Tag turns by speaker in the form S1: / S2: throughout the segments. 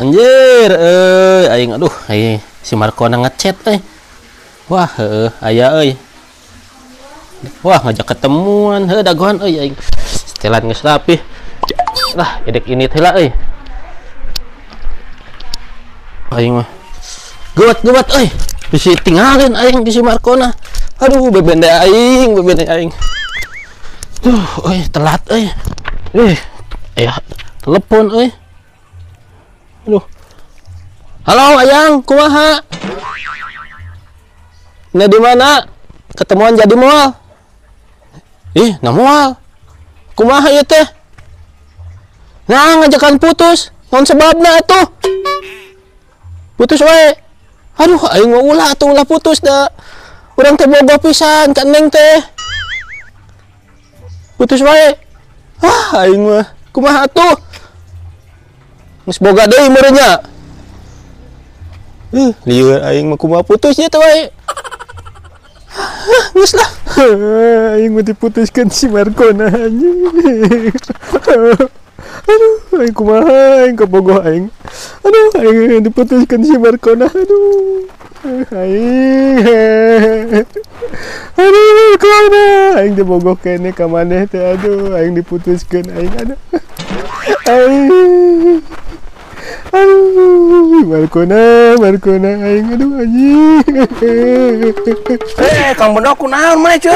S1: Anjir, euy, aing aduh, aing si Markona ngechat euy. Wah, heueuh, aya euy. Wah, ngajak ketemuan, heuh dagoan euy aing. Setelan geus rapi. Lah, edek ini heula euy. Aing mah. Geuwat-geuwat euy. Bisi tinggalin aing di si Markona. Aduh, bebende aing, bebende aing. Duh, euy, telat euy. Aya telepon euy. Aduh. Halo ayang, kumaha? Nah di mana? Ketemuan jadi moal? Ih, nah moal. Kumaha ieu teh? Nah, ngajakan putus. Naon sebabna atuh? Putus wae. Aduh, aing mah ulah atuh ulah putus da. Urang teh bogoh pisan ka Neng teh. Putus wae. Ah, aing mah kumaha atuh? Geus boga deui meureun nya. Lieur aing mah kumaha putus nya teh wae. Geus lah.
S2: Aing mah diputuskeun si Markona anjing. Aduh, aing kumaha aing kabogoh aing. Aduh, aing diputuskeun si Markona. Aduh. Aing. Aduh, Markona. Aing dibogoh keneh ka maneh teh. Aduh, aing diputuskeun aing. Aduh. Aing. Aduh, Markona, Markona aing aduh anjing.
S3: Kang Bendo kunaon maneh cuy?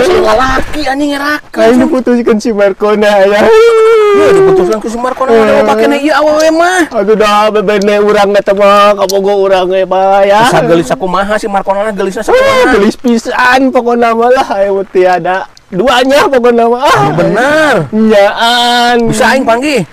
S3: Si lalaki anjing ngerakeun.
S2: Aing diputuskeun si Markona aya.
S3: Ieu diputuskeun ku si Markona mah pakena ieu awewe mah.
S2: Aduh dah bebene urang eta mah kabogo urang ge mah ya.
S3: Bisa geulis sakumaha si Markona geulisna sakumaha?
S2: Geulis pisan pokona mah lah aya tiada duanya pokona mah.
S3: Anu bener.
S2: Nyaan.
S3: Bisa aing panggih.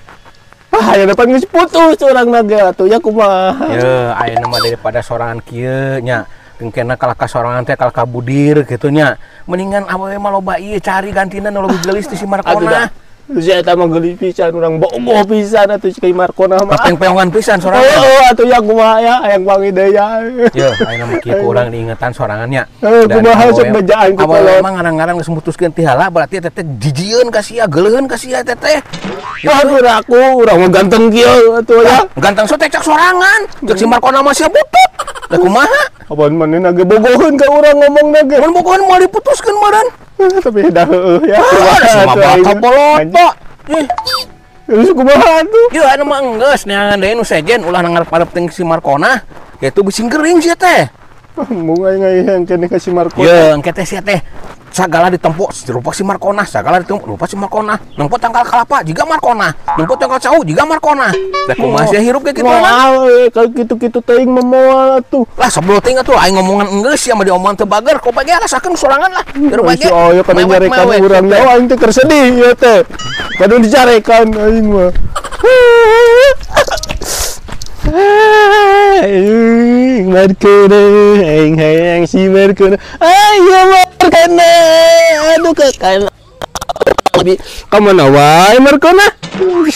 S2: Ah, aya depan geus putus urang na ge atuh nya kumaha.
S3: Ye, ayeuna mah daripada sorangan kieu nya. Engkena kalah ka sorangan teh kalah ka budir kitu nya. Mendingan awewe mah loba ieu cari gantina nu leuwih geulis ti si Markona.
S2: Si eta mah geulis pisan urang bogoh pisan atuh si Markona mah.
S3: Pengpeongan pisan sorangan.
S2: Heeh, atuh nya kumaha ya hayang wangi deui ya.
S3: Ye, ayeuna mah kieu ku urang diingetan sorangan nya.
S2: Heuh, kumaha sok bejaan ku
S3: kolot. Awewe mah ngarang-ngarang geus mutuskeun ti hala berarti teteh jijieun ka sia, geuleuheun ka sia teteh.
S2: Aduh, aku urang mah ganteng kieu atuh ya.
S3: Ganteng sok teh cak sorangan. Cek si Markona mah sia butut. Da kumaha?
S2: Apaan manehna ge bogoheun ka urang ngomongna ge.
S3: Mun bogoheun moal diputuskeun meureun.
S2: Tapi dah heueuh ya.
S3: Si mah bakal poloto.
S2: Terus kumaha atuh?
S3: Ieu anu mah enggeus neangan deui nu sejen ulah ngarep-arep teh si Markona. Kitu bisi gering sia teh.
S2: Embung aing hayang keneh ka si Markona.
S3: Ye, engke teh sia teh sagala ditempo rupa si Markona, sagala ditempo rupa si Markona. Nempo tangkal kalapa jiga Markona, nempo tangkal cau jiga Markona. Da kumaha sia hirup ge kitu mah?
S2: Moal kalau kitu-kitu teuing mah moal atuh.
S3: Lah sebelum teuing atuh aing ngomongan enggeus sia mah diomongan teu bager, ku ge rasakeun sorangan lah. Hirup ge.
S2: Oh, ya kana nyarekan urang nya aing teh keur sedih ieu teh. Kudu dicarekan aing mah. Aing Markona, aing hayang si Markona. Ayo Markona, aduh kekana. Kamana wae Markona?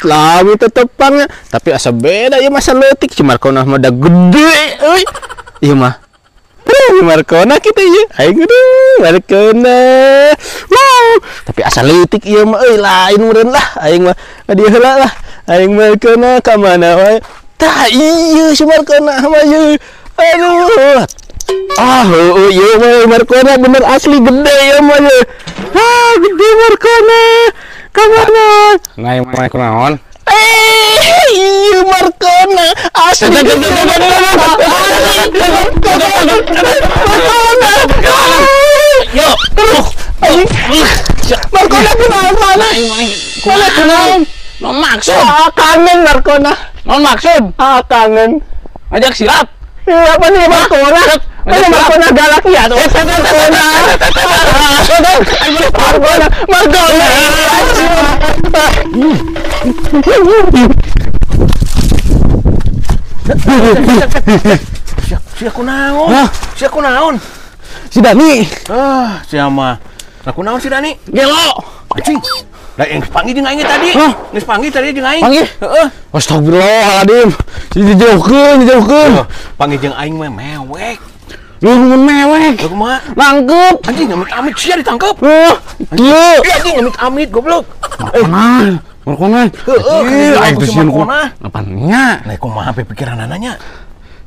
S2: Lami tetepangnya, tapi asa beda ieu masa leutik si Markona mah da gede euy. Ieu mah. Markona kitu ieu. Aing aduh Markona. Wow, tapi asa leutik ieu mah euy lain meureun lah aing mah. Ka dieu heula lah. Aing Markona ka mana wae. Tah iya si Markona mah ieu. Aduh. Ah, heueuh ieu mah Markona bener asli gede ieu mah ieu. Ah, gede Markona. Ka mana?
S4: Nah, mah kunaon?
S2: Iya Markona asli gede. Markona.
S1: Yo.
S2: Markona kunaon mana? Mana kunaon?
S1: Non maksud.
S2: Ah, kangen Markona.
S1: Non maksud.
S2: Ah, kangen.
S1: Ajak silap.
S2: Iya, apa nih Markona? Mana Markona galak ya tuh. Markona. Markona. Markona.
S3: Sia kunaon? Sia kunaon?
S1: Si Dani.
S3: Ah, sia mah. Lah kunaon si Dani?
S1: Gelo.
S3: Anjing. Lah yang panggil jeung aing tadi. Geus panggil tadi jeung aing.
S1: Panggil?
S3: Heeh.
S1: Astagfirullahaladzim. Si dijauhkeun, dijauhkeun.
S3: Panggil jeung aing mah mewek.
S1: Lu mun mewek.
S3: Lah kumaha?
S1: Nangkep.
S3: Anjing amit-amit sia ditangkep.
S1: Heuh. Ieu.
S3: Anjing amit-amit goblok.
S1: Mana?
S4: Markona.
S3: Heeh,
S4: aing teh sieun ku.
S3: Markona.
S4: Apaan nya?
S3: Nah, kumaha pikiranana nya?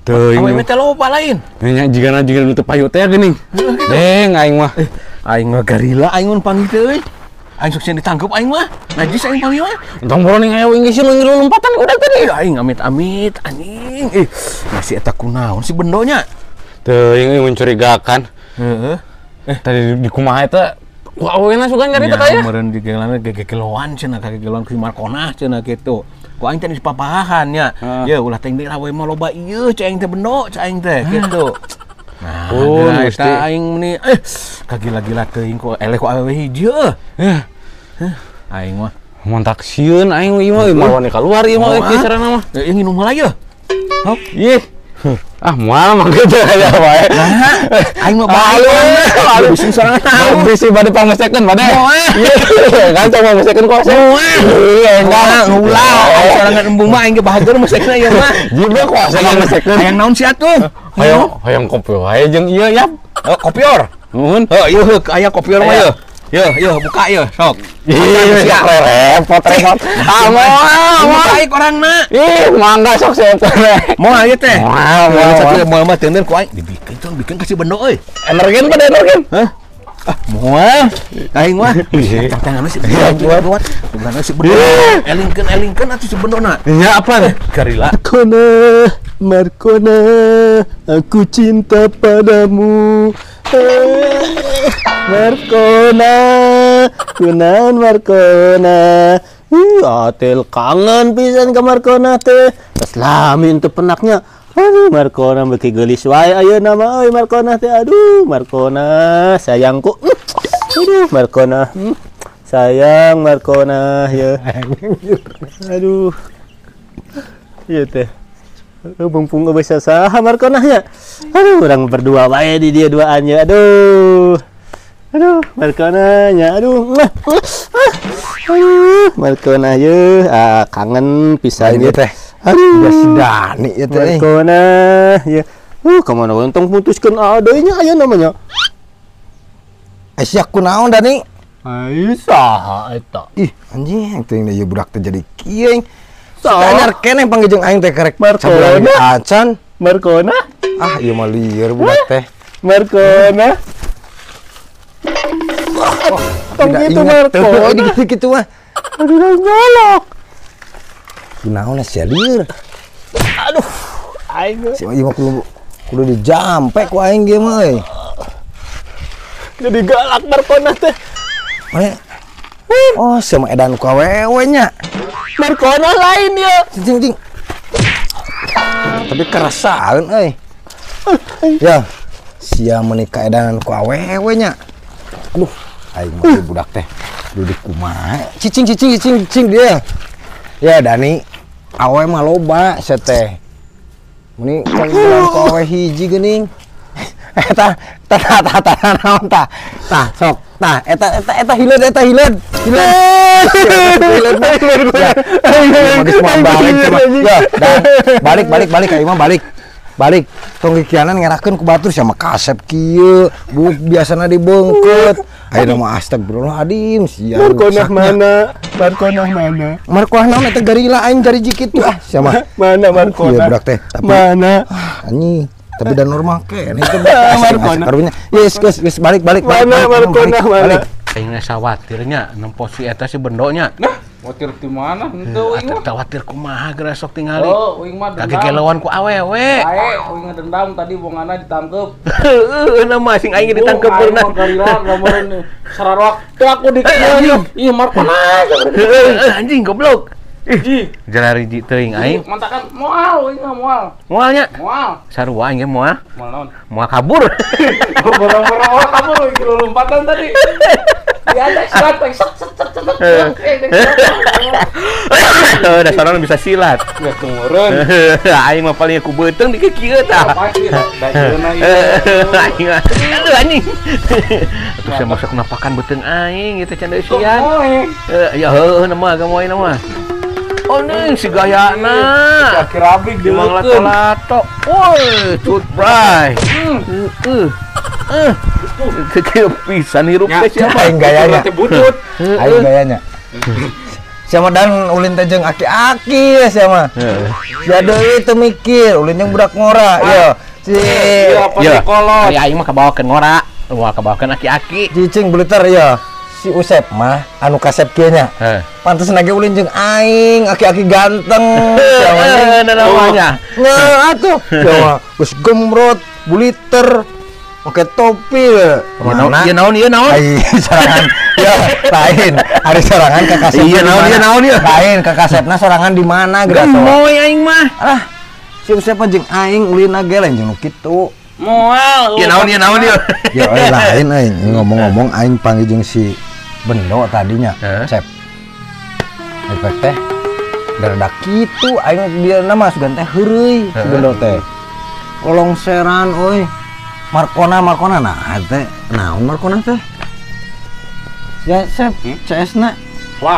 S4: Teuing.
S3: Awewe teh loba lain.
S4: Nya jigana nu teu payu teh geuning. Deng aing mah.
S3: Aing mah garila aing mun panggil teh euy. Aing sok sieun ditangkep aing mah. Najis aing panggil mah.
S4: Entong boro ning aya aing geus ngilu lompatan udah tadi.
S3: Aing amit-amit anjing. Ih, masih eta kunaon si bendonya?
S4: Teuing euy mencurigakan.
S3: Heeh.
S4: Tadi di kumaha eta ku awena sugan nyarita teh ya.
S3: Meureun digeulana gegegeloan cenah kagegeloan ku Markona cenah kitu. Ku aing teh dipapahan nya. Ya ulah teh deui awewe mah loba ieu cai aing teh bendo cai aing teh kitu. Nah,
S4: oh,
S3: eta aing meni kagila-gila teuing ku eleh ku awewe hiji heuh. Aing mah
S4: montak sieun aing ieu mah mawane kaluar ieu mah kieu carana mah.
S3: Ieu nginum heula yeuh.
S4: Hop. Ih. Ah, moal mah kitu aya wae.
S3: Aing mah bae. Bisi sorangan.
S4: Bisi bade pangesekeun bade. Iya, kan coba mesekeun kok.
S3: Iya, enggak ulah. Sorangan embung mah aing ge bahagia mesekna ieu mah.
S4: Jibe kok asa mesekeun.
S3: Hayang naon sih atuh?
S4: Hayang kopi wae jeung ieu yap.
S3: Kopior.
S4: Nuhun.
S3: Heuh, ieu aya kopior mah ieu. Yo, yo, buka yo, sok.
S4: Ih, repot. Ah, moal
S3: aing orangna.
S4: Ih, mangga sok siap.
S3: Moal ieu teh.
S4: Moal,
S3: moal mah teuneun ku aing dibikin tuh, bikin kasih bendo euy.
S4: Energen pada energen.
S3: Hah? Ah, moal. Aing mah. Tangan si bendo. Bukan si bendo. Elingkeun atuh si bendona.
S4: Nya apa?
S3: Garila.
S2: Markona, Markona, aku cinta padamu. Markona, kunaon Markona. Atel kangen pisan ka Markona teh. Terus lamin teu penaknya. Aduh, Markona beuki geulis wae ayeuna mah euy Markona teh. Aduh, Markona sayangku. Aduh, Markona. Sayang Markona ya. Aduh. Ieu teh. Bungpung geus saha Markona nya. Aduh, urang berdua wae di dia duaan nya. Aduh. Aduh, Markona nya. Aduh. Aduh, Markona ye, ah kangen pisan ye
S5: teh.
S2: Aduh,
S5: si Dani ye teh.
S2: Markona ye. Kamana we entong putuskeun deui nya aya namanya.
S5: Sia kunaon Dani?
S2: Ai saha eta?
S5: Ih, anjing teuing ieu budak teh jadi kieu. Anyar keneh panggil aing teh karek
S2: Markona
S5: acan.
S2: Markona?
S5: Ah, ieu mah lieur budak teh.
S2: Markona. Tong gitu Markona.
S5: Gitu-gitu mah.
S2: Aduh, nyolok.
S5: Kunaon sia lieur.
S2: Aduh, aing
S5: si ieu mah kudu dijampe ku aing ge mah euy.
S2: Jadi galak Markona teh.
S5: Mana? Oh, sia mah edan ku awewe nya.
S2: Markona lain ya.
S5: Cing cing. Tapi kerasaan euy. Ya. Sia menikah edanan ku awewe nya. Aduh, aing mah budak teh kudu kumaha. Cicing cicing cicing cicing dia. Ya Dani, awe mah loba sia teh. Meni kagelan ku awe hiji geuning. Eta tah tah tah naon tah. Tah sok. Tah eta eta eta hileud eta hileud. Hileud. Ya, balik balik balik aing mah balik. Balik. Tong kikianan ngerakeun ku batur sia mah kasep kieu, buk biasana dibeungkeut. Ayeuna mah astagfirullahaladzim sia.
S2: Markona mana? Markona mana?
S5: Markona naon eta garila aing jariji kitu ah sia mah.
S2: Mana Markona?
S5: Ieu budak teh.
S2: Mana?
S5: Anjing. Tapi dan normal keneh itu
S2: Markona.
S5: Karunya. Yes, geus geus balik balik balik.
S2: Mana Markona mana?
S3: Aing sawatir nya nempo si eta si bendonya.
S4: Nah, watir di mana henteu uing mah.
S3: Khawatir kumaha geura sok tingali.
S4: Oh, uing mah dendam.
S3: Kagegeloan ku awewe.
S4: Ae, uing mah dendam tadi bongana ditangkep.
S3: Heueuh, na mah sing aing ditangkep pernah.
S4: Garila gambareun sararok teh aku di kieu. Ih, Markona.
S3: Heueuh, anjing goblok. Ih, jalari di teuing aing.
S4: Mantakan moal uing mah moal.
S3: Moalnya?
S4: Moal.
S3: Sarua aing ge moal.
S4: Moal naon?
S3: Moal kabur.
S4: Borong-borong moal kabur uing lompatan tadi. Ya, set set set set set.
S3: Dasarna bisa silat.
S4: Ya tumurun.
S3: Aing mah paling ku beuteung di kieu tah.
S4: Pasti da ieuna ieu.
S3: Aing mah. Aduh anjing. Atuh sia masuk napakan beuteung aing ieu teh can eusian. Ya heueuh mah gamoy mah. Oh nih si gayana.
S4: Kirabik di
S3: mang lato-lato. Woi, toothbrush. Kekeu pisan hirup teh siapa
S5: aing gayanya.
S4: Butut.
S5: Aing gayanya. Siapa dan ulin teh jeung aki-aki ya siapa. Ya deui teu mikir, ulin jeung budak ngora. Ya. Si
S3: ya kolot. Ari aing mah kabawakeun ngora, moal kabawakeun aki-aki.
S5: Cicing buliter ya. Si Usep mah anu kasep kieu nya. Pantes nage ulin jeung aing, aki-aki ganteng. Siapa
S3: namanya?
S5: Nah, atuh. Siapa geus gemrot, buliter. Pakai topi ya.
S3: Iya naon, iya naon.
S5: Ai sorangan. Ya, lain. Ari sorangan ka kasep.
S3: Iya naon, iya naon ieu.
S5: Lain ka kasepna sorangan di mana geura sok.
S3: Gemoy aing mah.
S5: Ah. Si Usep jeung aing ulina ge lain jeung nu kitu.
S4: Moal.
S3: Iya naon, iya naon ieu.
S5: Ya euy lain aing ngomong-ngomong aing panggil jeung si Bendo tadinya, Cep. Efek teh dadak kitu aing dia mah sugan teh heureuy si Bendo teh. Lolongseran euy. Markona nah teh naon Markona teh ya Sep CS na
S4: wah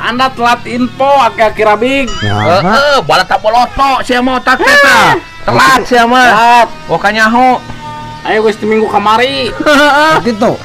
S4: Anda telat info aki-aki rabig
S3: heeh bala tapoloto sia mah otak teh telat sia mah
S4: telat
S3: boka nyaho
S4: ayo geus minggu kamari
S5: gitu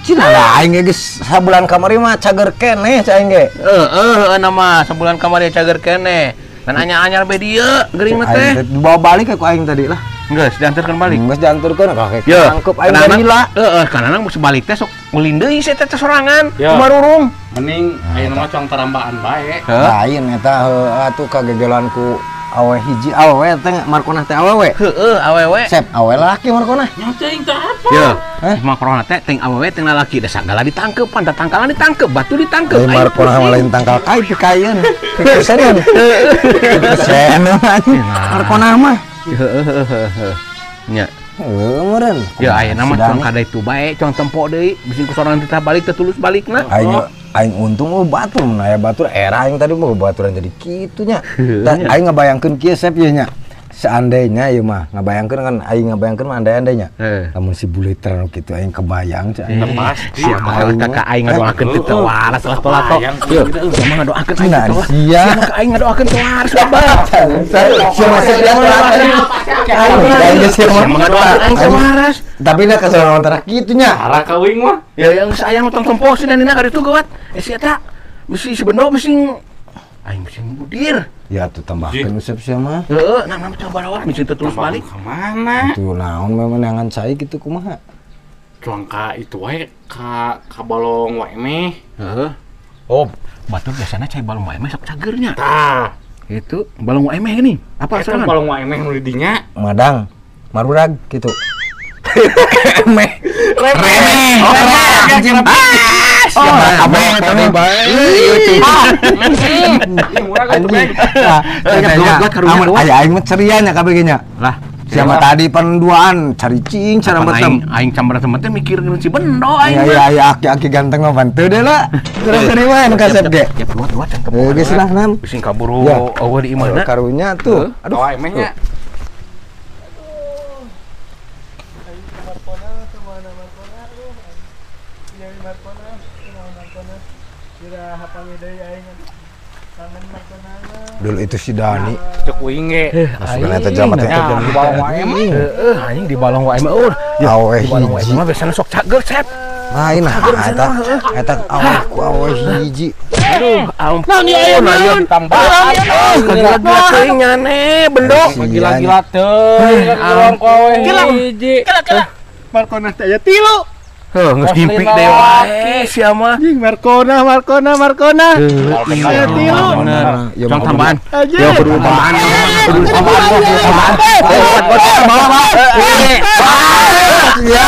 S5: cina lah aing geus sabulan kamari mah cager keneh cai aing ge
S3: heeh nama sabulan kamari cager keneh dan anyar-anyar be dieu geuring mah teh
S5: dibawa balik ku aing tadi lah.
S3: Geus diantarkeun balik.
S5: Geus diantarkeun kakek tangkep aing lila.
S3: Heeh, kanana mun sebalik teh sok ulin deui sia teh sorangan. Kumarurung.
S4: Mending ayeuna mah cuang tarambaan bae.
S5: Lain eta heuh atuh kagegelan ku awe hiji awewe teh Markonah teh awewe.
S3: Heeh, awewe.
S5: Sep awe laki Markonah.
S4: Nya teuing teh apa?
S3: Ye. Markonah teh teuing awewe teuing lalaki da sagala ditangkep, pan tangkalan ditangkep, batu ditangkep.
S5: Lain Markonah mah lain tangkal kai pikaieun. Pikuseun. Pikuseun Markonah mah.
S3: Heeh. Nya.
S5: Heuh meureun.
S3: Ya ayeuna mah cuang kada itu bae, cuang tempo deui, bisi ku sorangan titah balik teh tulus balikna.
S5: Aing aing untung oh batur mun aya batur era aing tadi mah baturan jadi kitu nya. Aing ngabayangkeun kieu Sep ieu nya. Seandainya ieu mah ngabayangkeun kan aing ngabayangkeun mah andai-andainya. Lamun si buliter nu kitu aing kebayang cai.
S4: Pasti
S3: aing ka aing ngadoakeun teu teu waras lah tolato. Ieu mah ngadoakeun aing teu waras. Sia mah aing ngadoakeun teu waras babar.
S5: Sia mah sia mah ngadoakeun
S3: aing teu waras.
S5: Tapi da kasorangan tara kitu nya.
S4: Arah ka uing mah.
S3: Ya yang sayang tong tempo si Nina ka ditu gawat. Si eta mesti si Bendo mesti aing mesti budir.
S5: Ya tuh tambahkeun Usep sia mah.
S3: Heeh, nah coba rawat mesti teu tulus balik.
S4: Ka mana?
S5: Tuh naon meunangan cai kitu kumaha?
S4: Cuang ka itu wae ka balong wae meh.
S3: Heeh. Oh, batur biasana cai balong wae meh sok cageurnya.
S4: Tah.
S3: Itu balong wae meh gini. Apa
S4: asalna? Balong wae meh nu di dinya.
S5: Madang, marurag kitu. Remeh.
S3: Remeh. Oh, abang tadi bae.
S5: Anjing. Aya aing mah ceria nya kabeh nya.
S3: Lah,
S5: siapa tadi penduaan cari cing cara betem.
S3: Aing camber teh mikir si Bendo aing.
S5: Iya iya aki-aki ganteng mah bantu deh lah. Terus mah anu kasep ge.
S3: Ya luat-luat cangkem.
S5: Geus lah nam.
S3: Bising kaburu eueuh di imahna.
S5: Karunya tuh.
S4: Aduh, aing meh nya.
S5: Dulu itu si Dani.
S4: Cek uing ge.
S5: Masukan eta jelema teh.
S4: Di balong wae mah.
S3: Heeh, anjing di balong wae mah.
S5: Awe
S3: di balong wae mah biasana sok cager, Sep.
S5: Lain nah eta eta awe ku awe hiji.
S3: Aduh, ampun. Naon
S4: tambahan.
S3: Gila-gila teuing nyane, Bendo.
S4: Gila-gila teuing balong ku awe hiji.
S2: Kela-kela. Markonah teh aya tilu.
S3: Heuh, geus ngimpi deui wae sia mah.
S2: Anjing Markona, Markona, Markona.
S3: Aya
S2: tilu.
S3: Ya tambahan. Ya kudu tambahan. Kudu tambahan. Tambahan. Bawa, bawa.
S5: Ya.